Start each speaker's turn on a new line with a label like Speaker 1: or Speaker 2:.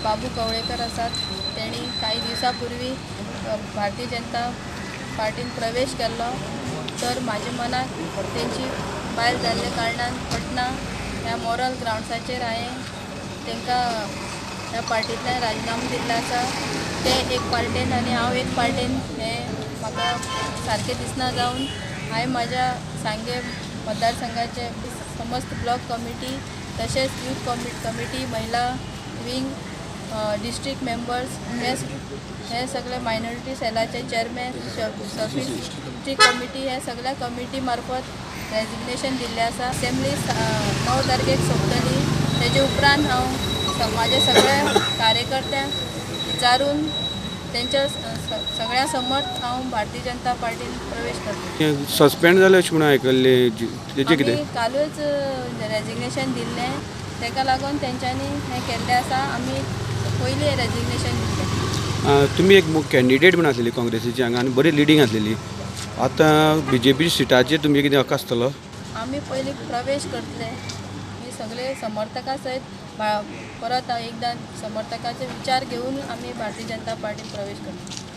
Speaker 1: बाबू कवळेकर आसात, तेणी काही दिवसां पूर्वी भारतीय जनता पार्टीन प्रवेश केल्लो. तर म्हाज्या मनाक तेंची बायल जाल्ल्या कारणान पटना ह्या मॉरल ग्रावंड्साचेर हांवें तांकां ह्या पार्टींतल्यान राजिनामो दिल्लो आसा. ते एक पार्टेन आनी हांव एक पार्टेन हें म्हाका सारकें दिसना जावन हांवें म्हाज्या सांगे मतदारसंघाचे समस्त ब्लॉक कमिटी तशेंच यूथ कमिटी, महिला विंग, डिस्ट्रिक्ट मेंबर्स हे सगळे मायनॉरिटी सेलाचे चेअरमॅन, सफीची कमिटी हे सगळ्या कमिटी मार्फत रेजिग्नेशन दिल्लें आसा. असेंब्ली 9 तारखेक सोंपतली, तेजे उपरांत हांव म्हाज्या सगळ्या कार्यकर्त्यांक विचारून तेंच्या सगळ्या समर्थ हांव भारतीय जनता पार्टीन प्रवेश करतलें.
Speaker 2: सस्पेंड जालें अशें म्हणून आयकल्लें, तेजें कितें?
Speaker 1: कालूच रेजिग्नेशन दिल्लें, तेका लागून तेंच्यांनी हें केल्लें आसा. आमी पयलीं रेजिग्नेशन दिल्लें.
Speaker 2: तुमी एक कॅन्डिडेट म्हूण आसलेली काँग्रेसीची हांगा आनी बरी लिडींग आसलेली, आतां बी जे पी सिटाचेर तुमचें कितें हक्क आसतलो?
Speaker 1: आमी पयलीं प्रवेश करतले, आमी सगळे समर्थकां सयत परत एकदां समर्थकाचे विचार घेवन आमी भारतीय जनता पार्टीन प्रवेश करतले.